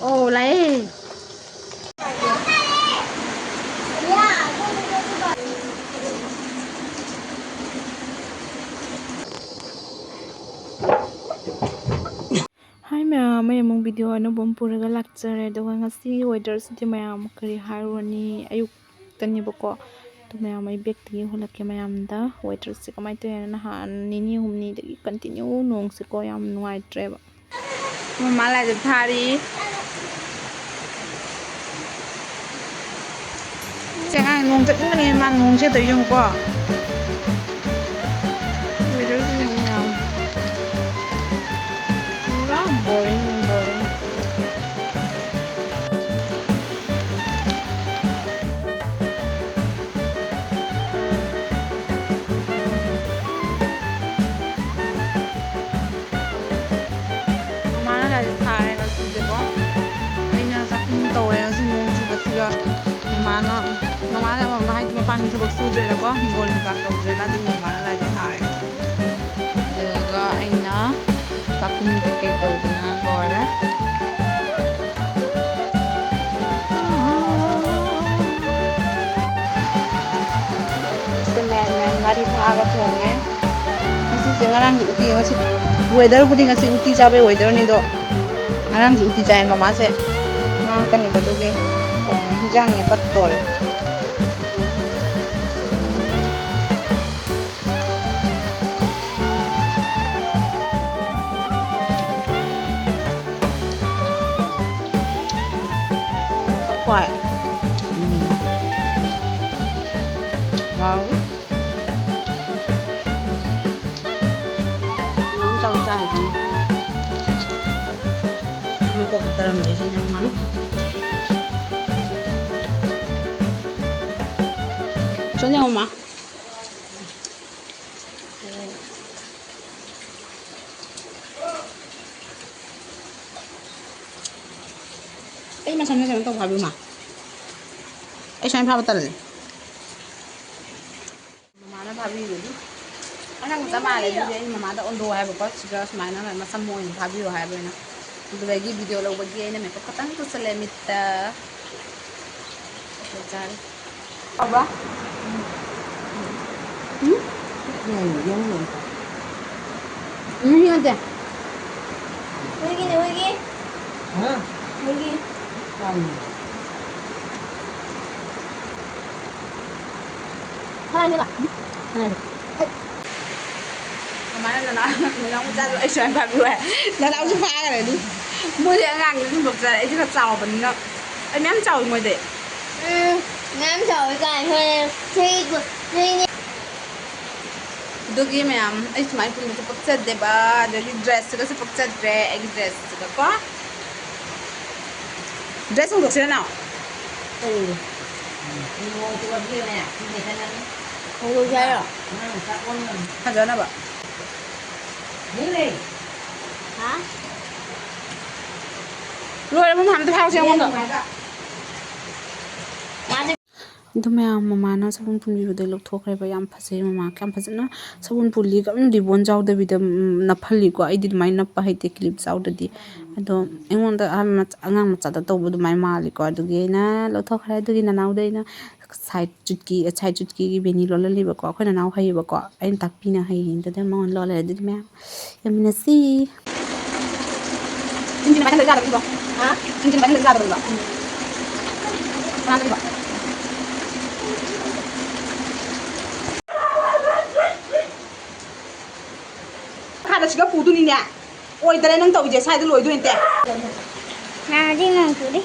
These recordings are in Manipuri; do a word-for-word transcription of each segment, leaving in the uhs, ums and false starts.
ꯑꯣ, ꯂꯥꯛꯑꯦ꯫ ꯍꯥꯏ ꯃꯌꯥꯝ, ꯑꯩ ꯑꯃꯨꯛ video ꯑꯅꯧꯕ ꯑꯃ ꯄꯨꯔꯒ ꯂꯥꯛꯆꯔꯦ꯫ ꯑꯗꯨꯒ ꯉꯁꯤꯒꯤ weatherꯁꯤꯗꯤ ꯃꯌꯥꯝ ꯀꯔꯤ ꯍꯥꯏꯔꯨꯔꯅꯤ, ꯑꯌꯨꯛꯇꯅꯦꯕꯀꯣ꯫ ꯑꯗꯨ ꯃꯌꯥꯝ ꯑꯩ backꯇꯒꯤ ꯎꯍꯜꯂꯛꯀꯦ ꯃꯌꯥꯝꯗ, weatherꯁꯦ ꯀꯃꯥꯏꯅ ꯇꯧꯋꯦꯅ꯫ ꯅꯍꯥꯟ ꯅꯤꯅꯤ ꯍꯨꯝꯅꯤꯗꯒꯤ continue ꯅꯣꯡꯁꯦꯀꯣ ꯌꯥꯝ ꯅꯨꯡꯉꯥꯏꯇ꯭ꯔꯦꯕ꯫ ꯃꯃꯥ ꯂꯥꯏꯗ ꯊꯥꯔꯤ꯫ ꯁꯦ ꯑꯉꯥꯡ ꯅꯣꯡ ꯆꯠꯅꯤꯡꯕꯅꯦ, ꯃꯥ ꯅꯣꯡ ꯆꯠꯇꯣꯏ ꯌꯦꯡꯉꯨꯀꯣ꯫ Weatherꯁꯦ ꯌꯦꯡꯉꯨ ꯃꯌꯥꯝ꯫ ꯄꯨꯔꯥ boring, boring꯫ ꯃꯃꯥꯅ ꯂꯥꯏꯔꯤꯛ ꯊꯥꯔꯦ ꯉꯁꯤꯁꯦꯀꯣ꯫ ꯑꯩꯅ ꯆꯥꯛꯈꯨꯝ ꯇꯧꯔꯦ ꯉꯁꯤ ꯅꯣꯡ ꯆꯨꯕꯁꯤꯒ꯫ ꯃꯃꯥꯅ, ꯃꯃꯥꯅ, ꯃꯃꯥ ꯍꯥꯏꯗꯤ ꯃꯄꯥꯟꯒꯤ ꯊꯕꯛ ꯁꯨꯗ꯭ꯔꯦꯅꯀꯣ, ꯍꯤꯡꯒꯣꯜ ꯀꯩꯀꯥ ꯇꯧꯗ꯭ꯔꯦꯅ, ꯑꯗꯨꯒꯤ ꯃꯃꯥꯅ ꯂꯥꯏꯔꯤꯛ ꯊꯥꯔꯦ꯫ ꯑꯗꯨꯒ ꯑꯩꯅ ꯆꯥꯛꯈꯨꯝ ꯀꯩꯀꯩ ꯇꯧꯗꯅ ꯂꯣꯏꯔꯦ꯫ ꯁꯤꯗ ꯃꯌꯥꯟ ꯃꯌꯥꯟ ꯉꯥꯔꯤ ꯊꯥꯛꯑꯒ ꯊꯣꯡꯉꯦ꯫ ꯉꯁꯤꯁꯦ ꯉꯔꯥꯡꯒꯤ ꯎꯇꯤ, ꯉꯁꯤ weatherꯕꯨꯗꯤ ꯉꯁꯤ ꯎꯇꯤ ꯆꯥꯕꯩ weatherꯅꯤꯗꯣ, ꯉꯔꯥꯡꯁꯨ ꯎꯇꯤ ꯆꯥꯏ ꯃꯃꯥꯁꯦ꯫ ꯉꯥ ꯀꯩꯅꯣꯗꯨꯒꯤ ꯊꯣꯡꯉꯦ, ꯍꯤꯟꯖꯥꯡꯅꯦ ꯄꯠꯇꯣꯔꯦ꯫ ꯍꯣꯏ꯫ ꯎꯝ꯫ ꯍꯥꯎ꯫ ꯅꯪ ꯆꯥꯎ ꯆꯥꯏꯗꯨꯅꯤ꯫ ꯃꯀꯣꯛ ꯇꯔꯝꯗꯣꯏꯁꯤ ꯅꯪ ꯃꯥꯅ꯫ ꯆꯣ ꯌꯦꯡꯉꯣ ꯃꯥ꯫ ꯑꯩ ꯃꯁꯝꯁꯦ ꯀꯩꯅꯣ ꯇꯧ ꯐꯥꯕꯤꯌꯨ ꯃꯥ꯫ ꯑꯩ ꯁꯨꯃꯥꯏꯅ ꯐꯥꯕ ꯇꯜꯂꯦ꯫ ꯃꯃꯥꯅ ꯐꯥꯕꯤꯕꯗꯤ ꯑꯉꯥꯡ ꯆꯞ ꯃꯥꯟꯅꯩ꯫ ꯑꯗꯨꯗꯤ ꯑꯩ ꯃꯃꯥꯗ ꯑꯣꯟꯊꯣꯛꯑꯣ ꯍꯥꯏꯕꯀꯣ, ꯁꯤꯗ ꯁꯨꯃꯥꯏꯅ ꯃꯁꯝ ꯑꯣꯏꯅ ꯐꯥꯕꯤꯌꯣ ꯍꯥꯏꯕ ꯑꯩꯅ꯫ ꯑꯗꯨꯗꯒꯤ ꯚꯤꯗꯤꯑꯣ ꯂꯧꯕꯒꯤ ꯑꯩꯅ ꯃꯦꯀꯞ ꯈꯛꯇꯪ ꯇꯧꯁꯜꯂꯦ ꯃꯤꯠꯇ꯫ ꯆꯥꯔꯦ꯫ ꯍꯥꯎꯕ꯭ꯔꯥ? ꯎꯝ? ꯎꯝ, ꯌꯦꯡꯉꯨ꯫ ꯎꯝ, ꯌꯦꯡꯉꯨ꯫ ꯍꯨꯏꯒꯤꯅꯦ, ꯍꯨꯏꯒꯤ꯫ ꯍꯥ? ꯍꯨꯏꯒꯤ꯫ ꯆꯥꯎꯅ꯫ ꯐꯔꯅꯤ ꯂꯥꯛ꯫ ꯐꯔꯅꯤ꯫ ꯀꯃꯥꯏꯅ ꯅꯅꯥꯎ, ꯅꯅꯥꯎ ꯃꯆꯥꯗꯣ ꯑꯩ ꯁꯨꯃꯥꯏꯅ ꯐꯥꯕꯤꯌꯨ ꯍꯥꯏ? ꯅꯅꯥꯎꯁꯨ ꯐꯥꯈ꯭ꯔꯦ ꯑꯗꯨ꯫ ꯃꯣꯏꯗꯤ ꯑꯉꯥꯡꯗꯤ ꯑꯗꯨꯝ ꯄꯣꯛꯆꯔꯦ꯫ ꯑꯩꯗꯤ ꯈꯔ ꯆꯥꯎꯕꯅꯤꯅ꯫ ꯑꯩ ꯃꯌꯥꯝ ꯆꯥꯎꯋꯤ ꯃꯣꯏꯗꯤ꯫ ꯎꯝ, ꯃꯌꯥꯝ ꯆꯥꯎꯋꯤ ꯀꯥꯏꯅ ꯍꯣꯔꯦꯟ ꯆꯍꯤ ꯀꯨꯟ, ꯆꯍꯤ ꯑꯗꯨꯒꯤ ꯃꯌꯥꯝ ꯑꯩ ꯁꯨꯃꯥꯏꯅ ꯄꯨꯟꯕꯁꯨ ꯄꯛꯆꯗꯦꯕ꯫ ꯑꯗꯒꯤ ꯗ꯭ꯔꯦꯁꯁꯤꯒꯁꯨ ꯄꯛꯆꯗ꯭ꯔꯦ ꯑꯩꯒꯤ ꯗ꯭ꯔꯦꯁꯁꯤꯒꯀꯣ꯫ ꯗ꯭ꯔꯦꯁ ꯍꯣꯡꯗꯣꯛꯁꯤꯔ ꯅꯥꯎ? ꯀꯔꯤꯒꯤ? ꯍꯣꯡꯗꯣꯛꯁꯦ ꯍꯥꯏꯔꯣ? ꯐꯖꯅꯕ꯫ ꯍꯥ? ꯂꯣꯏꯔꯕ ꯃꯥꯝꯇ ꯊꯥꯎꯁꯦ ꯑꯩꯉꯣꯟꯗ꯫ ꯑꯗꯨ ꯃꯌꯥꯝ ꯃꯃꯥꯅ ꯁꯥꯄꯣꯟ ꯄꯨꯟꯕꯤꯕꯗꯩ ꯂꯧꯊꯣꯛꯈ꯭ꯔꯦꯕ꯫ ꯌꯥꯝ ꯐꯖꯩ ꯃꯃꯥ꯫ ꯀꯌꯥꯝ ꯐꯖꯅ ꯁꯥꯄꯣꯟ ꯄꯨꯜꯂꯤ꯫ ꯀꯔꯤꯝ ꯔꯤꯕꯣꯟ ꯌꯥꯎꯗꯕꯤꯗ, ꯎꯝ, ꯅꯞꯍꯜꯂꯤꯀꯣ꯫ ꯑꯩꯗꯤ ꯑꯗꯨꯃꯥꯏꯅ ꯅꯞꯄ ꯍꯩꯇꯦ clip ꯌꯥꯎꯗ꯭ꯔꯗꯤ꯫ ꯑꯗꯣ ꯑꯩꯉꯣꯟꯗ ꯑꯍꯟ ꯃꯆꯥ, ꯑꯉꯥꯡ ꯃꯆꯥꯗ ꯇꯧꯕ ꯑꯗꯨꯃꯥꯏꯅ ꯃꯥꯜꯂꯤꯀꯣ꯫ ꯑꯗꯨꯒꯤ ꯑꯩꯅ ꯂꯧꯊꯣꯛꯈ꯭ꯔꯦ꯫ ꯑꯗꯨꯒꯤ ꯅꯅꯥꯎꯗ ꯑꯩꯅ side ꯆꯨꯠꯀꯤ, side ꯆꯨꯠꯀꯤꯒꯤ ꯕꯦꯅꯤ ꯂꯣꯜꯍꯜꯂꯤꯕꯀꯣ꯫ ꯑꯩꯈꯣꯏ ꯅꯅꯥꯎ ꯍꯩꯌꯦꯕꯀꯣ꯫ ꯑꯩꯅ ꯇꯥꯛꯄꯤꯅ ꯍꯩꯌꯦ꯫ ꯑꯗꯨꯗ ꯃꯉꯣꯟꯗ ꯂꯣꯜꯍꯜꯂꯦ꯫ ꯑꯗꯨꯗꯤ ꯃꯌꯥꯝ ꯌꯦꯡꯃꯤꯟꯅꯁꯤ꯫ ꯆꯤꯟꯁꯤꯅ ꯃꯥꯏ ꯊꯥꯡꯗꯔꯗꯤ ꯌꯥꯗꯕꯅꯤꯀꯣ꯫ ꯍꯥ? ꯆꯤꯟꯁꯤꯅ ꯃꯥꯏ ꯊꯥꯡꯗꯔꯗꯤ ꯌꯥꯗꯕꯅꯤꯀꯣ꯫ ꯀꯅꯥꯗꯅꯣ? ꯃꯈꯥꯗ ꯁꯤꯒ ꯄꯨꯗꯨꯅꯤꯅꯦ꯫ ꯑꯣꯏꯗꯔꯦ ꯅꯪ ꯇꯧꯔꯤꯁꯦ, ꯁ꯭ꯋꯥꯏꯗ ꯂꯣꯏꯗꯣꯏ ꯅꯠꯇꯦ꯫ ꯅꯥꯗꯤ ꯅꯣꯡ ꯆꯨꯔꯤ꯫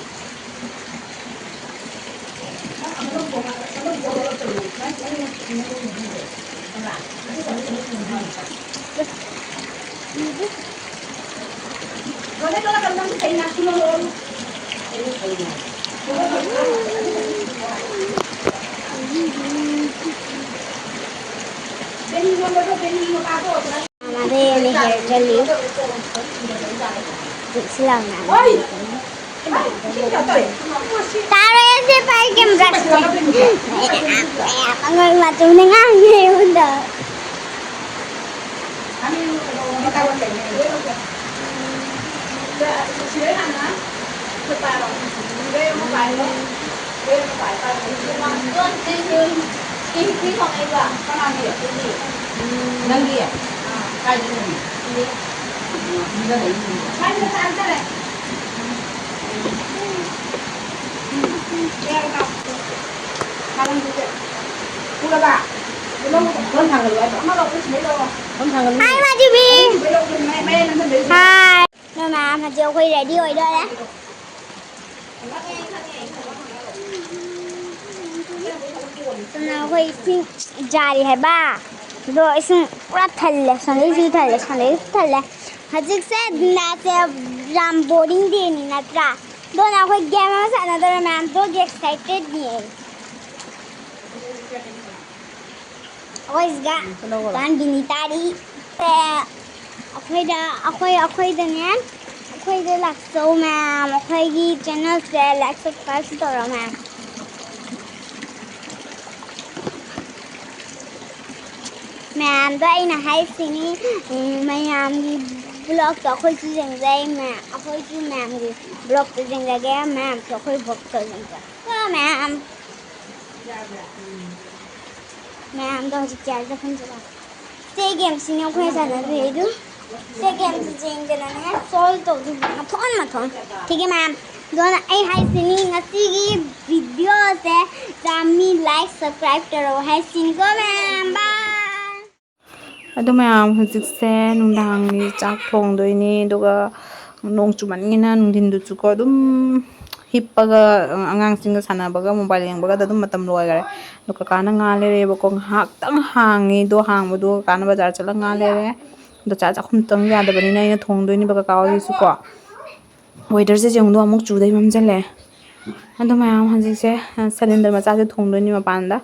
ꯃꯥꯗꯤ ꯍꯦꯌꯔ ꯆꯠꯂꯤ꯫ ꯁꯤ ꯂꯥꯎꯅ꯫ ꯇꯥꯔꯣꯏ, ꯑꯁꯤ ꯄꯥꯏ ꯀꯦꯃꯦꯔꯥ꯫ ꯑꯉꯥꯡ ꯃꯆꯨꯅ ꯉꯥꯡꯉꯦ ꯑꯩꯉꯣꯟꯗ꯫ ꯅꯪꯒꯤ? ꯀꯥꯏꯗ ꯂꯩ? ꯁꯤꯗ ꯂꯩ꯫ ꯐꯣꯟ ꯊꯥꯡꯒꯠꯂꯨ ꯍꯥꯏꯕ꯫ ꯐꯣꯟ ꯊꯥꯡꯒꯠꯂꯨ꯫ ꯍꯥꯏ, ꯃꯥꯙꯕꯤ꯫ ꯍꯥꯏ꯫ ꯅꯣꯏ ꯃꯌꯥꯝ ꯍꯧꯖꯤꯛ ꯑꯩꯈꯣꯏ ready ꯑꯣꯏꯗꯣꯔꯦ꯫ ꯑꯗꯨꯅ ꯑꯩꯈꯣꯏ ꯏꯁꯤꯡ ꯖꯥꯔꯤ ꯍꯥꯏꯕ꯫ ꯑꯗꯣ ꯏꯁꯤꯡ ꯄꯨꯔꯥ ꯊꯜꯂꯦ꯫ ꯁꯣꯝꯗꯩꯁꯨ ꯊꯜꯂꯦ, ꯁꯣꯝꯗꯩꯁꯨ ꯊꯜꯂꯦ꯫ ꯍꯧꯖꯤꯛꯁꯦ ꯗꯤꯟꯗꯥꯁꯦ ꯌꯥꯝ boring dayꯅꯤ ꯅꯠꯇ꯭ꯔꯥ? ꯑꯗꯨꯅ ꯑꯩꯈꯣꯏ game ꯑꯃ ꯁꯥꯟꯅꯗꯣꯔꯦ ꯃꯌꯥꯝ꯫ ꯑꯗꯨꯒꯤ excitedꯅꯤ ꯑꯩ꯫ ꯑꯩꯈꯣꯏ ꯁꯤꯗ ꯀꯥꯟꯒꯤꯅꯤ ꯇꯥꯔꯤ꯫ ꯑꯩꯈꯣꯏꯗ, ꯑꯩꯈꯣꯏ, ꯑꯩꯈꯣꯏꯗꯅꯦ, ꯑꯩꯈꯣꯏꯗ ꯂꯥꯛꯆꯧ ꯃꯌꯥꯝ, ꯑꯩꯈꯣꯏꯒꯤ channelꯁꯦ like, subscribeꯁꯨ ꯇꯧꯔꯣ ꯃꯌꯥꯝ꯫ ꯃꯌꯥꯝꯗ ꯑꯩꯅ ꯍꯥꯏꯁꯤꯅꯤ, ꯎꯝ, ꯃꯌꯥꯝꯒꯤ vlogꯇꯣ ꯑꯩꯈꯣꯏꯁꯨ ꯌꯦꯡꯖꯩ, ꯃꯌꯥꯝ, ꯑꯩꯈꯣꯏꯁꯨ ꯃꯌꯥꯝꯒꯤ vlogꯇꯣ ꯌꯦꯡꯖꯒꯦ, ꯃꯌꯥꯝꯁꯨ ꯑꯩꯈꯣꯏ vlogꯇꯣ ꯌꯦꯡꯖꯒꯦ꯫ ꯀꯣ ꯃꯌꯥꯝ? ꯃꯌꯥꯝꯗꯣ ꯍꯧꯖꯤꯛ ꯆꯤꯌꯔꯗ ꯐꯝꯖꯤꯜꯂꯣ꯫ ꯁꯤ gameꯁꯤꯅꯦ ꯑꯩꯈꯣꯏꯅ ꯁꯥꯟꯅꯗꯣꯏꯗꯨ꯫ ꯁꯤ gameꯁꯤ ꯌꯦꯡꯗꯅꯅꯦ solve ꯇꯧꯗꯣꯏꯅꯦ ꯃꯊꯣꯟ ꯃꯊꯣꯟ꯫ ꯁꯤꯒꯤ ꯃꯌꯥꯝ꯫ ꯑꯗꯨꯅ ꯑꯩ ꯍꯥꯏꯁꯤꯅꯤ, ꯉꯁꯤꯒꯤ videoꯁꯦ ꯆꯥꯝꯃꯤ like, subscribe ꯇꯧꯔꯛꯑꯣ ꯍꯥꯏꯁꯤꯅꯤꯀꯣ ꯃꯌꯥꯝ꯫ Bye꯫ ꯑꯗꯣ ꯃꯌꯥꯝ, ꯍꯧꯖꯤꯛꯁꯦ ꯅꯨꯡꯗꯥꯡꯒꯤ ꯆꯥꯛ ꯊꯣꯡꯗꯣꯏꯅꯤ꯫ ꯑꯗꯨꯒ ꯅꯣꯡ ꯆꯨꯃꯟꯒꯤꯅ ꯅꯨꯡꯊꯤꯟꯗꯨꯁꯨꯀꯣ ꯑꯗꯨꯝ ꯍꯤꯞꯄꯒ, ꯑꯉꯥꯡꯁꯤꯡꯒ ꯁꯥꯟꯅꯕꯒ mobile ꯌꯦꯡꯕꯒꯗ ꯑꯗꯨꯝ ꯃꯇꯝ ꯂꯣꯏꯈꯔꯦ꯫ ꯑꯗꯣ ꯀꯀꯥꯅ ꯉꯥ ꯂꯩꯔꯛꯑꯦꯕꯀꯣ, ꯉꯥꯏꯍꯥꯛꯇꯪ ꯍꯥꯡꯉꯤ꯫ ꯑꯗꯣ ꯍꯥꯡꯕꯗꯣ ꯀꯀꯥꯅ ꯕꯖꯥꯔ ꯆꯠꯂꯒ ꯉꯥ ꯂꯩꯔꯛꯑꯦ꯫ ꯑꯗꯣ ꯆꯥꯛ ꯆꯥꯛꯈꯨꯝ ꯆꯪ ꯌꯥꯗꯕꯅꯤꯅ ꯑꯩꯅ ꯊꯣꯡꯗꯣꯏꯅꯦꯕ ꯀꯀꯥ ꯍꯣꯏꯒꯤꯁꯨꯀꯣ꯫ Weatherꯁꯦ ꯌꯦꯡꯉꯨꯗꯣ, ꯑꯃꯨꯛ ꯆꯨꯗꯣꯏ ꯃꯝꯁꯤꯜꯂꯦ꯫ ꯑꯗꯣ ꯃꯌꯥꯝ, ꯍꯧꯖꯤꯛꯁꯦ cylinder ꯃꯆꯥꯁꯦ ꯊꯣꯡꯗꯣꯏꯅꯤ ꯃꯄꯥꯟꯗ꯫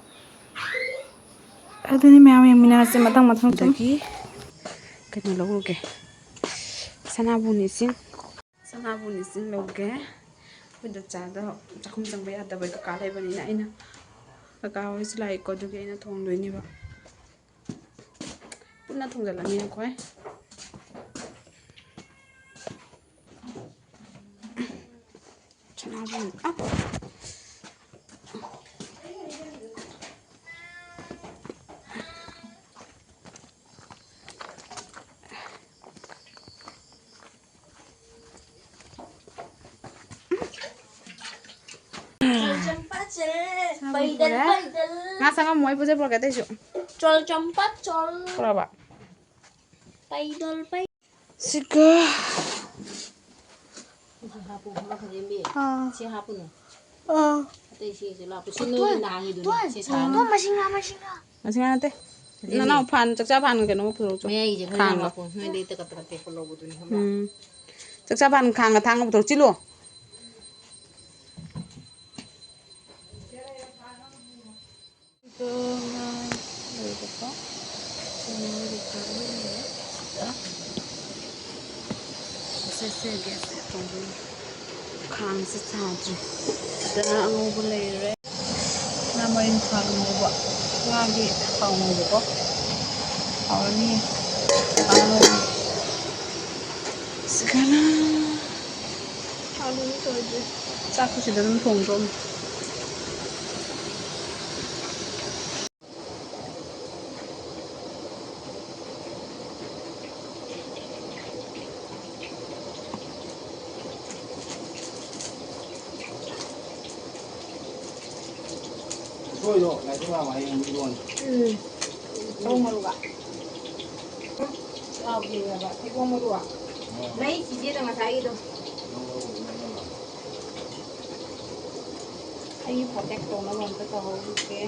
ꯑꯗꯨꯅꯤ ꯃꯌꯥꯝ, ꯌꯦꯡꯃꯤꯟꯅꯔꯁꯦ ꯃꯊꯪ ꯃꯊꯪ ꯁꯨꯝ꯫ ꯑꯗꯒꯤ ꯀꯩꯅꯣ ꯂꯧꯔꯨꯒꯦ, ꯁꯅꯥꯕꯨꯟ ꯏꯁꯤꯡ, ꯁꯅꯥꯕꯨꯟ ꯏꯁꯤꯡ ꯂꯧꯒꯦ꯫ ꯑꯩꯈꯣꯏ ꯗꯆꯥꯗꯣ ꯆꯥꯛꯈꯨꯝ ꯆꯪꯕ ꯌꯥꯗꯕ ꯀꯀꯥ ꯂꯩꯕꯅꯤꯅ ꯑꯩꯅ, ꯀꯀꯥ ꯍꯣꯏꯁꯨ ꯂꯥꯛꯏꯀꯣ, ꯑꯗꯨꯒꯤ ꯑꯩꯅ ꯊꯣꯡꯗꯣꯏꯅꯦꯕ꯫ ꯄꯨꯟꯅ ꯊꯣꯡꯖꯤꯜꯂꯅꯤ ꯑꯩꯈꯣꯏ꯫ ꯁꯅꯥꯕꯨꯟ, ꯑ, ꯆꯤꯜ, ꯄꯩꯗꯜ, ꯄꯩꯗꯜ꯫ ꯉꯥ ꯁꯪꯉꯝꯃꯣ, ꯑꯩ ꯄꯨꯖ ꯄꯨꯔꯛꯀꯦ ꯑꯇꯩꯁꯨ꯫ ꯆꯣꯜ ꯆꯝꯄꯠ ꯆꯣꯜ꯫ ꯄꯨꯔꯛꯑꯕ? ꯄꯩꯗꯜ ꯄꯩ꯫ ꯁꯤꯒ꯫ ꯁꯤ ꯍꯥꯞꯄꯨ, ꯑꯃꯈꯛ ꯌꯦꯡꯕꯤ꯫ ꯑꯥ꯫ ꯁꯤ ꯍꯥꯞꯄꯨꯅꯨ꯫ ꯑꯥ꯫ ꯑꯇꯩ ꯁꯤꯁꯦ ꯂꯥꯞꯄꯨ꯫ ꯁꯤ ꯅꯣꯏꯒꯤ ꯅꯍꯥꯟꯒꯤꯗꯨꯅꯤ꯫ ꯁꯤ ꯁꯥꯅꯤ꯫ ꯇꯣ, ꯃꯁꯤꯡ ꯉꯥ, ꯃꯁꯤꯡ ꯉꯥ꯫ ꯃꯁꯤꯡ ꯉꯥ ꯅꯠꯇꯦ꯫ ꯑꯗꯨꯅꯤ꯫ ꯅꯅꯥꯎ ꯐꯥꯟ, ꯆꯥꯛꯆꯥ ꯐꯥꯟ ꯀꯩꯅꯣ ꯄꯨꯊꯣꯔꯛꯆꯣ꯫ ꯃꯌꯥꯏꯒꯤꯁꯦ ꯈꯔ ꯈꯥꯡꯒ꯫ ꯍꯥꯞꯄꯣ꯫ ꯅꯣꯏꯗꯤ ꯇꯀꯠ ꯇꯀꯠ ꯇꯦꯛꯄ ꯂꯧꯕꯗꯨꯅꯤ, ꯈꯪꯕ꯭ꯔꯥ? ꯎꯝ꯫ ꯆꯥꯛꯆꯥ ꯐꯥꯟ ꯈꯥꯡꯒ ꯊꯥꯡꯒ ꯄꯨꯊꯣꯔꯛꯑꯣ꯫ ꯆꯤꯜꯂꯨ꯫ ꯁꯦ, ꯁꯦ, gas ꯁꯦ ꯊꯣꯡꯗꯣꯏꯅꯤ꯫ ꯈꯥꯡꯁꯦ ꯁꯥꯗ꯭ꯔꯤ꯫ ꯁꯤꯗꯅ ꯑꯉꯧꯕ ꯂꯩꯔꯦ꯫ ꯉꯥ ꯃꯔꯤꯟ ꯈꯥꯡ ꯉꯧꯕ꯫ ꯉꯥꯒꯤ ꯈꯥꯡ ꯉꯧꯕꯀꯣ꯫ ꯍꯥꯎꯔꯅꯤ꯫ ꯑꯥꯂꯨ꯫ ꯁꯤꯗꯅ ꯑꯥꯂꯨꯗꯤ ꯁꯣꯏꯗ꯭ꯔꯤ꯫ ꯆꯥꯛꯁꯨ ꯁꯤꯗ ꯑꯗꯨꯝ ꯊꯣꯡꯗ꯭ꯔꯣ꯫ ꯎꯁꯣꯏꯗꯣ ꯂꯥꯏꯁ꯭ꯔꯝ ꯂꯥꯡꯕ ꯍꯌꯦꯡ ꯑꯃꯨꯛ ꯏꯔꯣꯟ꯫ ꯎꯝ꯫ ꯇꯧ ꯃꯔꯨꯒ꯫ ꯍꯥꯎꯈꯤꯑꯕ ꯊꯩꯕꯣꯡ ꯃꯔꯨ꯫ ꯎꯝ꯫ ꯂꯩ ꯆꯤꯆꯦꯗ ꯉꯁꯥꯏꯒꯤꯗꯣ꯫ ꯑꯩ ꯄ꯭ꯔꯣꯇꯦꯛ ꯇꯧꯅꯕ ꯑꯝꯇ ꯇꯧꯍꯧꯈꯤꯒꯦ꯫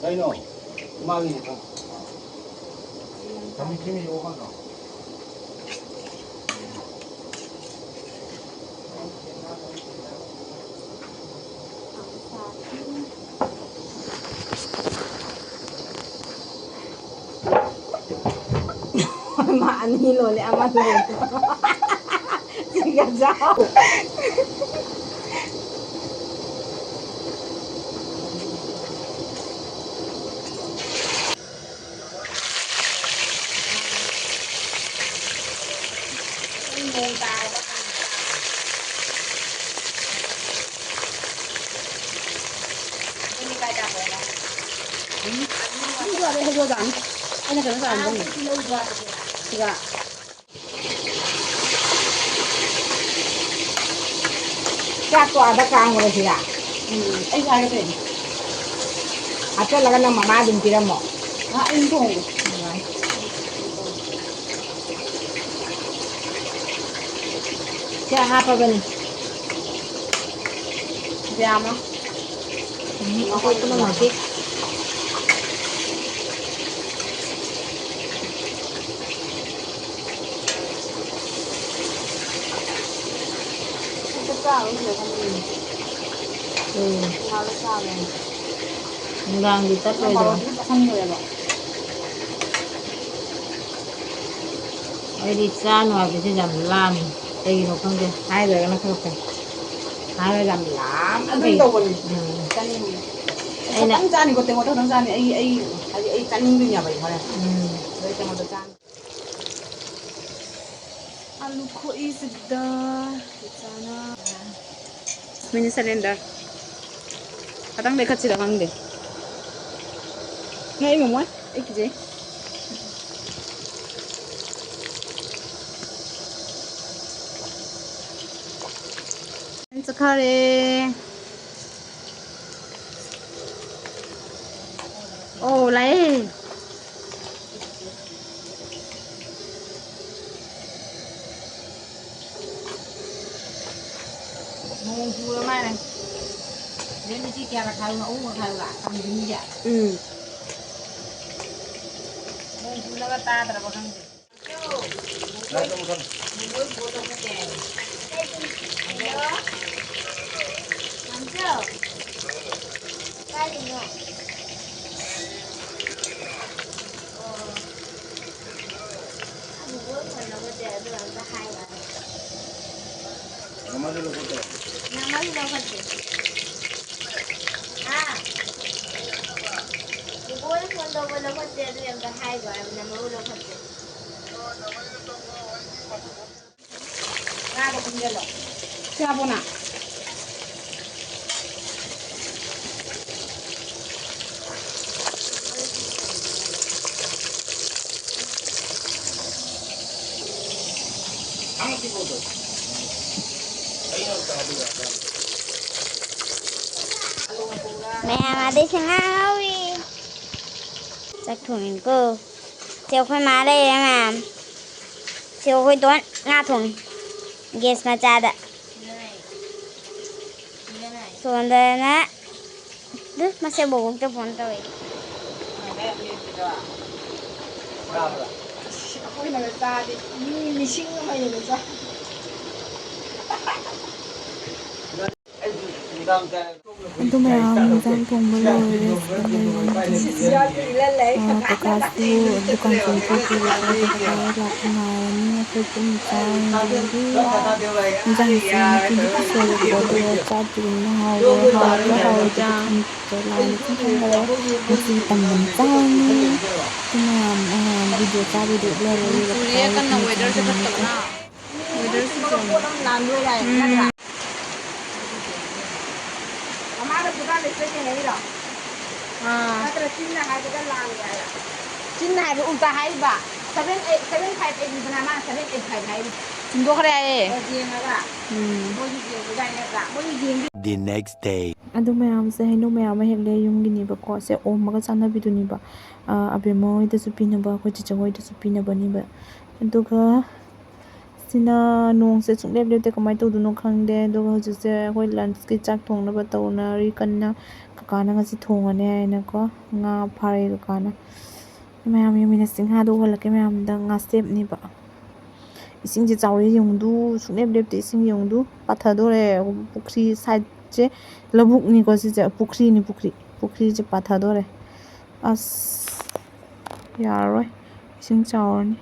ꯀꯩꯅꯣ? ꯏꯃꯥꯒꯤꯅꯦ, ꯈꯪ-, ꯈꯪꯉꯤ, ꯈꯪꯉꯤ, ꯌꯣꯛꯑꯣ, ꯈꯪꯗ꯭ꯔꯣ? ꯃꯥ ꯑꯅꯤ ꯂꯣꯜꯂꯦ, ꯑꯃ ꯂꯣꯜꯂꯦ꯫ ꯁꯤꯒ ꯆꯥꯎ꯫ ꯎꯝ꯫ ꯑꯗꯨꯝ ꯌꯥꯔꯦ, ꯍꯩꯔꯣꯗꯥꯅꯤ꯫ ꯑꯩꯅ ꯀꯩꯅꯣ ꯆꯥꯔꯝꯗꯧꯅꯤ꯫ ꯁꯤꯒ꯫ ꯆꯥꯛꯇꯣ ꯑꯥꯗ ꯀꯥꯝꯈ꯭ꯔꯁꯤꯔꯥ? ꯎꯝ, ꯑꯩꯁꯨ ꯍꯥꯏꯒꯦ ꯇꯧꯔꯤꯅꯦ꯫ ꯍꯥꯞꯆꯜꯂꯒ ꯅꯪ ꯃꯃꯥ ꯑꯗꯨꯝ ꯄꯤꯔꯝꯃꯣ꯫ ꯑ, ꯑꯩꯅ ꯊꯣꯡꯒꯦ꯫ ꯑꯗꯨꯃꯥꯏꯅ꯫ ꯁꯤ ꯍꯥꯞꯄꯕꯅꯤ꯫ ꯌꯥꯝꯃ꯫ ꯎꯝ, ꯑꯩꯈꯣꯏ ꯄꯨꯝꯅꯃꯛꯀꯤ꯫ ꯎꯝ꯫ ꯅꯨꯡꯗꯥꯡꯗꯤ ꯆꯠꯂꯣꯏꯗ꯭ꯔꯣ? ꯑꯩꯗꯤ ꯆꯥꯅꯨ ꯍꯥꯏꯕꯁꯦ ꯌꯥꯝ ꯂꯥꯝꯃꯤ꯫ ꯀꯩꯒꯤꯅꯣ ꯈꯪꯗꯦ꯫ ꯍꯥꯏꯗ꯭ꯔꯒꯅ ꯈꯔ ꯐꯩ꯫ ꯍꯥꯏꯔꯒ ꯌꯥꯝ ꯂꯥꯝꯃ ꯑꯗꯨꯝ ꯂꯩ꯫ ꯇꯧꯕꯅꯤ꯫ ꯎꯝ꯫ ꯆꯥꯅꯤꯡꯉꯤ꯫ ꯑꯩꯅ ꯈꯤꯇꯪ ꯆꯥꯅꯤꯀꯣ, ꯇꯦꯡꯀꯣꯠꯇ ꯈꯛꯇꯪ ꯆꯥꯅꯤ꯫ ꯑꯩ, ꯑꯩ, ꯍꯥꯏꯗꯤ ꯑꯩ ꯆꯥꯅꯤꯡꯗꯣꯏꯅꯦꯕ ꯑꯩ ꯍꯣꯔꯦꯟ꯫ ꯎꯝ꯫ ꯑꯗꯣ ꯑꯩ ꯇꯦꯡꯀꯣꯠꯇ ꯆꯥꯅꯤ꯫ ꯑꯂꯨ ꯈꯣꯛꯏꯁꯤꯗ ꯏꯆꯥꯅ꯫ ꯃꯤꯅꯤ ꯁꯔꯦꯟꯗꯔ꯫ ꯈꯇꯪ ꯂꯩꯈꯠꯁꯤꯔ ꯈꯪꯗꯦ꯫ ꯅꯣꯏ ꯃꯃꯣꯏ, ꯑꯩ ꯀꯤꯖꯩ꯫ ꯆꯠꯈꯔꯦ꯫ ꯑꯣ, ꯂꯥꯛꯑꯦ꯫ ꯅꯣꯡ ꯆꯨꯔ ꯃꯥꯜꯂꯦ꯫ ꯅꯣꯏ ꯃꯆꯤ ꯀꯌꯥꯔꯛ ꯈꯥꯏꯌꯨ? ꯑꯍꯨꯝꯂꯛ ꯈꯥꯏꯌꯨꯕ? ꯀꯪꯗ꯭ꯔꯤꯅꯤꯁꯦ꯫ ꯎꯝ꯫ ꯅꯣꯡ ꯆꯨꯔꯒ ꯇꯥꯗ꯭ꯔꯕ ꯈꯪꯗꯦ꯫ ꯀꯥꯏꯗꯅꯣ? ꯑꯣ꯫ ꯕꯣꯕꯣꯏ ꯐꯣꯟ ꯂꯧꯈꯠꯇꯦ, ꯑꯗꯨ ꯑꯝꯇ ꯍꯥꯏꯌꯣ꯫ ꯅꯃꯥꯗꯤ ꯂꯧꯈꯠꯇ꯭ꯔꯣ? ꯅꯃꯥꯗꯤ ꯂꯧꯈꯠꯇꯦ꯫ ꯍꯥ? ꯕꯣꯕꯣꯏ ꯐꯣꯟ ꯇꯧꯕ ꯂꯧꯈꯠꯇꯦ, ꯑꯗꯨ ꯑꯝꯇ ꯍꯥꯏꯒꯣ ꯍꯥꯏꯕ, ꯅꯃꯥꯕꯨ ꯂꯧꯈꯠꯇꯦ꯫ ꯉꯥꯗꯣ ꯈꯨꯝꯖꯤꯜꯂꯣ꯫ ꯆꯥꯕꯣ ꯅꯪ? ꯃꯌꯥꯝ ꯑꯗꯩ ꯁꯅꯥꯍꯧꯔꯤ꯫ ꯆꯥꯛ ꯊꯣꯡꯉꯤꯀꯣ꯫ ꯁꯤ ꯑꯩꯈꯣꯏ ꯃꯥ ꯂꯩꯔꯦ ꯃꯌꯥꯝ꯫ ꯁꯤ ꯑꯩꯈꯣꯏ ꯇꯣꯟ ꯉꯥ ꯊꯣꯡꯉꯤ꯫ ꯒꯦꯁ ꯃꯆꯥꯗ꯫ ꯁꯣꯝꯗꯅ ꯑꯗꯨ ꯃꯁꯦ ꯕꯣꯕꯣꯛꯇ ꯐꯣꯟ ꯇꯧꯔꯤ꯫ ꯑꯩꯈꯣꯏꯅꯒ ꯆꯥꯗꯤ ꯃꯤ ꯂꯤꯁꯤꯡ ꯑꯃ ꯍꯦꯟꯅ ꯆꯥ꯫ ꯑꯗꯨ ꯃꯌꯥꯝ ꯏꯟꯖꯥꯡ ꯊꯣꯡꯕ ꯂꯣꯏꯔꯦ꯫ ꯁꯤꯗ ꯂꯩꯔꯦ ꯃꯤꯁꯤꯡꯁꯦ꯫ ꯑꯥ, ꯀꯀꯥꯁꯨ ꯗꯨꯀꯥꯟ ꯆꯠꯊꯣꯛꯈꯤꯕꯀꯣ, ꯑꯗꯨ ꯀꯀꯥ ꯍꯣꯏ ꯂꯥꯛꯄ ꯉꯥꯏꯔꯅꯤ꯫ ꯑꯩꯈꯣꯏ ꯄꯨꯟꯅ ꯆꯥꯔꯅꯤ꯫ ꯑꯗꯒꯤ ꯏꯟꯖꯥꯡꯁꯦ ꯃꯆꯨꯗꯨꯁꯨ ꯁꯣꯏꯔꯦꯕꯀꯣ, ꯑꯗꯨꯒ ꯆꯥꯗ꯭ꯔꯤꯕꯅꯤꯅ ꯍꯥꯎꯔꯣꯏ꯫ ꯍꯥꯎꯔꯗꯤ ꯍꯥꯎꯔꯣꯏꯗꯕ ꯈꯪꯗ꯭ꯔꯦ꯫ ꯂꯥꯏꯅ ꯈꯪ ꯈꯪꯗꯔꯦ꯫ ꯃꯆꯨ ꯇꯝꯗꯅ ꯆꯥꯔꯅꯤ꯫ ꯑꯗꯨ ꯃꯌꯥꯝ, ꯑꯥ, ꯚꯤꯗꯤꯑꯣ ꯆꯥꯕꯩꯗꯣ ꯎꯠꯂꯔꯣꯏꯒꯦ꯫ ꯀꯀꯥ ꯍꯣꯏ ꯄꯨꯟꯅ ꯆꯥꯃꯤꯟꯅꯔꯅꯤ꯫ ꯋꯦꯗꯔꯁꯦ ꯐꯠꯇꯕꯅ꯫ ꯎꯝ꯫ ꯃꯃꯥꯅ ꯄꯨꯔꯥ ꯂꯩꯇ꯭ꯔꯦ ꯌꯦꯡꯉꯛꯏꯔꯣ? ꯑꯥ꯫ ꯅꯠꯇ꯭ꯔ ꯆꯤꯟꯅ ꯍꯥꯏꯕꯗ ꯂꯥꯜꯂꯦ ꯍꯥꯏꯔ? ꯆꯤꯟꯅ ꯍꯥꯏꯕ ꯎꯜꯇꯥ ꯍꯥꯏꯔꯤꯕ꯫ Seven eight, seven five eight ꯅꯤꯗꯅ ꯃꯥꯅ seven eight five ꯍꯥꯏꯔꯤ꯫ ꯍꯨꯟꯗꯣꯛꯈ꯭ꯔꯦ ꯍꯥꯏꯌꯦ꯫ ꯑꯣ, ꯌꯦꯡꯉꯒ? ꯎꯝ꯫ ꯃꯣꯏꯁꯨ ꯌꯦꯡꯕꯖꯥꯠꯅꯤ ꯅꯠꯇ꯭ꯔꯥ? ꯃꯣꯏꯁꯨ ꯌꯦꯡꯕꯤ- The next day. ꯑꯗꯨ ꯃꯌꯥꯝꯁꯦ ꯍꯩꯅꯧ ꯃꯌꯥꯝ ꯑꯃ ꯍꯦꯛꯂꯦ ꯌꯨꯝꯒꯤꯅꯦꯕꯀꯣ꯫ ꯁꯦ ꯑꯣꯝꯃꯒ ꯆꯥꯅꯕꯤꯗꯨꯅꯦꯕ꯫ ꯑꯥ, ꯑꯕꯦꯝꯃ ꯍꯣꯏꯗꯁꯨ ꯄꯤꯅꯕ, ꯑꯩꯈꯣꯏ ꯆꯤꯆꯦ ꯍꯣꯏꯗꯁꯨ ꯄꯤꯅꯕꯅꯦꯕ꯫ ꯑꯗꯨꯒ ꯁꯤꯅ ꯅꯣꯡꯁꯦ ꯁꯨꯡꯂꯦꯞ ꯂꯦꯞꯇꯦ, ꯀꯃꯥꯏꯅ ꯇꯧꯗꯣꯏꯅꯣ ꯈꯪꯗꯦ꯫ ꯑꯗꯨꯒ ꯍꯧꯖꯤꯛꯁꯦ ꯑꯩꯈꯣꯏ ꯂꯟꯁꯀꯤ ꯆꯥꯛ ꯊꯣꯡꯅꯕ ꯇꯧꯅꯔꯤ ꯀꯟꯅ꯫ ꯀꯀꯥꯅ ꯉꯁꯤ ꯊꯣꯡꯉꯅꯤ ꯍꯥꯏꯅꯀꯣ, ꯉꯥ ꯐꯥꯔꯛꯑꯦ ꯀꯀꯥꯅ꯫ ꯃꯌꯥꯝ ꯌꯦꯡꯃꯤꯟꯅꯁꯤ, ꯉꯥꯗꯣ ꯎꯍꯜꯂꯛꯀꯦ ꯃꯌꯥꯝꯗ꯫ ꯉꯥ ꯁꯦꯞꯅꯦꯕ꯫ ꯏꯁꯤꯡꯁꯦ ꯆꯥꯎꯔꯦ ꯌꯦꯡꯉꯨꯗꯨ, ꯁꯨꯡꯂꯦꯞ ꯂꯦꯞꯇꯦ꯫ ꯏꯁꯤꯡ ꯌꯦꯡꯉꯨꯗꯨ, ꯄꯥꯊꯗꯣꯔꯦ꯫ ꯄꯨꯈ꯭ꯔꯤ ꯁꯥꯏꯠꯁꯦ ꯂꯧꯕꯨꯛꯅꯤꯀꯣ ꯁꯤꯁꯦ, ꯄꯨꯈ꯭ꯔꯤꯅꯤ, ꯄꯨꯈ꯭ꯔꯤ꯫ ꯄꯨꯈ꯭ꯔꯤꯁꯦ ꯄꯥꯊꯗꯣꯔꯦ꯫ ꯑꯁ, ꯌꯥꯔꯔꯣꯏ, ꯏꯁꯤꯡ ꯆꯥꯎꯔꯅꯤ꯫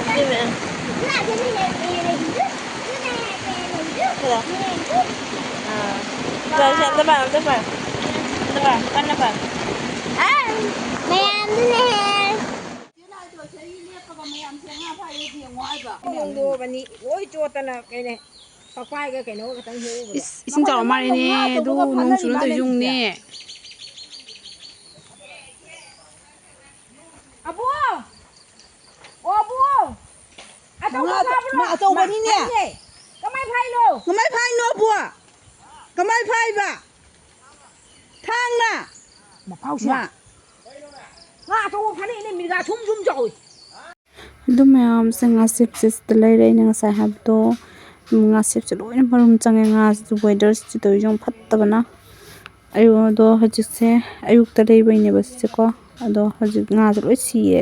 ꯁꯤꯅꯦ꯫ ꯁꯤꯗ꯫ ꯑꯥ꯫ ꯁꯤꯗ, ꯁꯤꯗ ꯑꯝꯇ ꯄꯥꯏꯌꯨ, ꯑꯝꯇ ꯄꯥꯏꯌꯨ꯫ ꯑꯝꯇ ꯄꯥꯏꯌꯨ, ꯀꯟꯅ ꯄꯥꯏꯌꯨ꯫ ꯃꯌꯥꯝꯗꯨꯅꯦ꯫ ꯍꯣꯡꯗꯣꯛꯑꯕꯅꯤ꯫ ꯂꯣꯏ ꯆꯣꯠꯇꯅ ꯀꯩꯅꯦ꯫ ꯄꯛꯄꯥꯏꯒ ꯀꯩꯅꯣꯒ ꯈꯛꯇꯪ ꯍꯦꯛꯎꯕꯗ꯫ ꯏꯁ, ꯏꯁꯤꯡ ꯆꯥꯎꯕ ꯃꯥꯜꯂꯦꯅꯦ꯫ ꯑꯗꯨ ꯅꯣꯡ ꯆꯨꯅ ꯇꯧꯔꯤꯁꯦ ꯌꯦꯡꯉꯨꯅꯦ꯫ ꯑꯕꯨ! ꯑꯣ, ꯑꯕꯨ! ꯑꯆꯧꯕ ꯉꯥ ꯑꯆꯧ-, ꯐꯥꯕ꯭ꯔꯣ? ꯉꯥ ꯑꯆꯧꯕꯅꯤꯅꯦ꯫ ꯃꯥ ꯐꯥꯏꯅꯦ꯫ ꯀꯃꯥꯏ ꯐꯥꯏꯅꯣ? ꯀꯃꯥꯏ ꯐꯥꯏꯅꯣ, ꯑꯕꯨ? ꯀꯃꯥꯏ ꯐꯥꯏꯕ? ꯊꯥꯡꯅ? ꯃꯄꯥꯎꯁꯦ꯫ ꯃꯥ꯫ ꯉꯥ ꯑꯆꯧꯕ ꯐꯥꯅꯩꯅꯦ, ꯃꯤꯔꯒꯥ ꯁꯨꯝ ꯁꯨꯝ ꯆꯥꯎꯏ꯫ ꯑꯗꯨ ꯃꯌꯥꯝꯁꯦ ꯉꯥꯁꯦꯞꯁꯦ ꯁꯤꯗ ꯂꯩꯔꯦ꯫ ꯑꯩꯅ ꯉꯁꯥꯏ ꯍꯥꯏꯕꯗꯣ, ꯎꯝ, ꯉꯥꯁꯦꯞꯁꯦ ꯂꯣꯏꯅ ꯃꯔꯨꯝ ꯆꯪꯉꯦ꯫ ꯉꯥꯁꯤꯁꯨ weatherꯁꯤ ꯇꯧꯔꯤꯁꯦ ꯌꯥꯝ ꯐꯠꯇꯕꯅ꯫ ꯑꯌꯨꯛ ꯑꯗꯣ ꯍꯧꯖꯤꯛꯁꯦ ꯑꯌꯨꯛꯇ ꯂꯩꯕꯩꯅꯦꯕ ꯁꯤꯁꯦꯀꯣ꯫ ꯑꯗꯣ ꯍꯧꯖꯤꯛ ꯉꯥꯁꯦ ꯂꯣꯏ ꯁꯤꯌꯦ꯫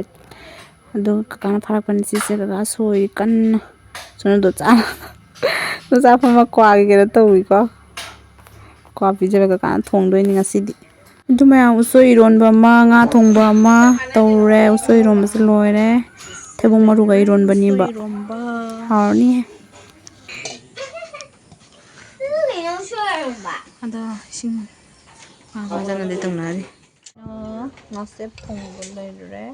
ꯑꯗꯣ ꯀꯀꯥꯅ ꯐꯥꯔꯛꯄꯅꯦ ꯁꯤꯁꯦ꯫ ꯀꯀꯥ ꯁꯣꯏ ꯀꯟꯅ꯫ ꯁꯣꯝꯗ ꯗꯣꯆꯥ-, ꯗꯣꯆꯥ ꯐꯝꯃ ꯀ꯭ꯋꯥꯒꯤ ꯀꯩꯅꯣ ꯇꯧꯔꯤꯀꯣ꯫ ꯀ꯭ꯋꯥ ꯄꯤꯖꯔꯒ ꯀꯀꯥꯅ ꯊꯣꯡꯗꯣꯏꯅꯤ ꯉꯁꯤꯗꯤ꯫ ꯑꯗꯨ ꯃꯌꯥꯝ ꯎꯁꯣꯏ ꯏꯔꯣꯟꯕ ꯑꯃ, ꯉꯥ ꯊꯣꯡꯕ ꯑꯃ ꯇꯧꯔꯦ꯫ ꯎꯁꯣꯏ ꯏꯔꯣꯟꯕꯁꯦ ꯂꯣꯏꯔꯦ꯫ ꯊꯩꯕꯣꯡ ꯃꯔꯨꯒ ꯏꯔꯣꯟꯕꯅꯦꯕ꯫ ꯍꯥꯎꯔꯅꯤꯍꯦ꯫ ꯑꯗꯣ ꯏꯁꯤꯡ ꯉꯥ ꯐꯥꯖꯅꯗꯤ ꯇꯧꯅꯔꯤ꯫ ꯑ, ꯉꯥꯁꯦꯞ ꯊꯣꯡꯕ ꯂꯩꯔꯨꯔꯦ꯫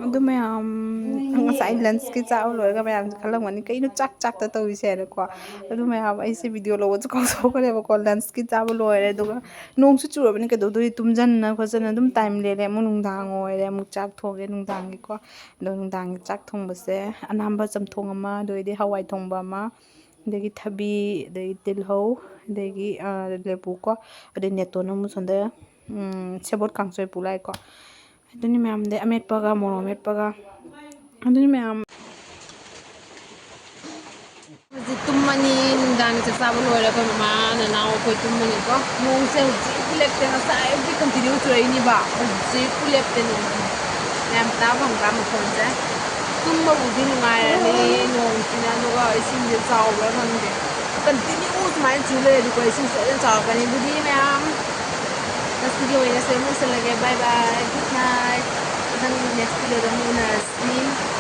ꯑꯗꯨ ꯃꯌꯥꯝ ꯉꯁꯥꯏ lunchꯀꯤ ꯆꯥꯕ ꯂꯣꯏꯔꯒ ꯃꯌꯥꯝꯁꯦ ꯈꯜꯂꯝꯒꯅꯤ, "ꯀꯩꯅꯣ ꯆꯥꯛ ꯆꯥꯛꯇ ꯇꯧꯔꯤꯁꯦ?" ꯍꯥꯏꯅꯀꯣ꯫ ꯑꯗꯨ ꯃꯌꯥꯝ ꯑꯩꯁꯦ video ꯂꯧꯕꯁꯨ ꯀꯥꯎꯊꯣꯛꯈ꯭ꯔꯦꯕꯀꯣ꯫ Lunchꯀꯤ ꯆꯥꯕ ꯂꯣꯏꯔꯦ, ꯑꯗꯨꯒ ꯅꯣꯡꯁꯨ ꯆꯨꯔꯕꯅꯤ, ꯀꯩꯗꯧꯗꯣꯏ, ꯇꯨꯝꯖꯟꯅ ꯈꯣꯠꯆꯟꯅ ꯑꯗꯨꯝ time ꯂꯦꯜꯂꯦ꯫ ꯑꯃꯨꯛ ꯅꯨꯡꯗꯥꯡ ꯑꯣꯏꯔꯦ, ꯑꯃꯨꯛ ꯆꯥꯛ ꯊꯣꯡꯉꯦ ꯅꯨꯡꯗꯥꯡꯒꯤꯀꯣ꯫ ꯑꯗꯣ ꯅꯨꯡꯗꯥꯡꯒꯤ ꯆꯥꯛ ꯊꯣꯡꯕꯁꯦ ꯑꯅꯥꯝꯕ ꯆꯝꯊꯣꯡ ꯑꯃ, ꯑꯗꯨ ꯑꯣꯏꯔꯗꯤ ꯍꯋꯥꯏ ꯊꯣꯡꯕ ꯑꯃ, ꯑꯗꯒꯤ ꯊꯕꯤ, ꯑꯗꯒꯤ ꯇꯤꯜꯍꯧ, ꯑꯗꯒꯤ, ꯑ, ꯂꯦꯕꯨꯀꯣ, ꯑꯗꯩ ꯅꯦꯇꯣꯟꯅ ꯑꯃꯨꯛ ꯁꯣꯝꯗ, ꯎꯝ, ꯁꯦꯕꯣꯠ ꯀꯥꯡꯁꯣꯏ ꯄꯨ ꯂꯥꯛꯑꯦꯀꯣ꯫ ꯑꯗꯨꯅꯤ ꯃꯌꯥꯝꯗꯤ ꯑꯃꯦꯠꯄꯒ ꯃꯣꯔꯣꯛ ꯃꯦꯠꯄꯒ꯫ ꯑꯗꯨꯅꯤ ꯃꯌꯥꯝ꯫ ꯍꯧꯖꯤꯛ ꯇꯨꯝꯃꯅꯤ, ꯅꯨꯡꯗꯥꯡꯒꯤ ꯆꯥꯛ ꯆꯥꯕ ꯂꯣꯏꯔꯦ꯫ ꯑꯩꯈꯣꯏ ꯃꯃꯥ, ꯅꯅꯥꯎ ꯑꯩꯈꯣꯏ ꯇꯨꯝꯃꯅꯤꯀꯣ꯫ ꯅꯣꯡꯁꯦ ꯍꯧꯖꯤꯛꯄꯨ ꯂꯦꯞꯇꯦ, ꯉꯁꯥꯏ ꯍꯧꯖꯤꯛ continue ꯆꯨꯔꯛꯏꯅꯤꯕ, ꯍꯧꯖꯤꯛꯄꯨ ꯂꯦꯞꯇꯦ ꯅꯣꯡꯁꯦ꯫ ꯃꯌꯥꯝ ꯇꯥꯕ ꯐꯪꯕ꯭ꯔꯥ ꯃꯈꯣꯟꯁꯦ? ꯇꯨꯝꯕꯕꯨꯗꯤ ꯅꯨꯡꯉꯥꯏꯔꯅꯤ ꯅꯣꯡꯁꯤꯅ, ꯑꯗꯨꯒ ꯏꯁꯤꯡꯁꯦ ꯆꯥꯎꯕ꯭ꯔꯥ ꯈꯪꯗꯦ꯫ Continue ꯁꯨꯃꯥꯏꯅ ꯆꯨ ꯂꯩꯔꯗꯤꯀꯣ, ꯏꯁꯤꯡ ꯁꯣꯏꯗꯅ ꯆꯥꯎꯔꯛꯀꯅꯤ꯫ ꯑꯗꯨꯗꯤ ꯃꯌꯥꯝ Next video ꯑꯣꯏꯅ ꯁꯤꯗ ꯑꯃꯨꯛ ꯎꯁꯜꯂꯒꯦ꯫ Bye bye, good night. ꯃꯊꯪ next video ꯗ ꯑꯃꯨꯛ ꯎꯅꯔꯁꯤ꯫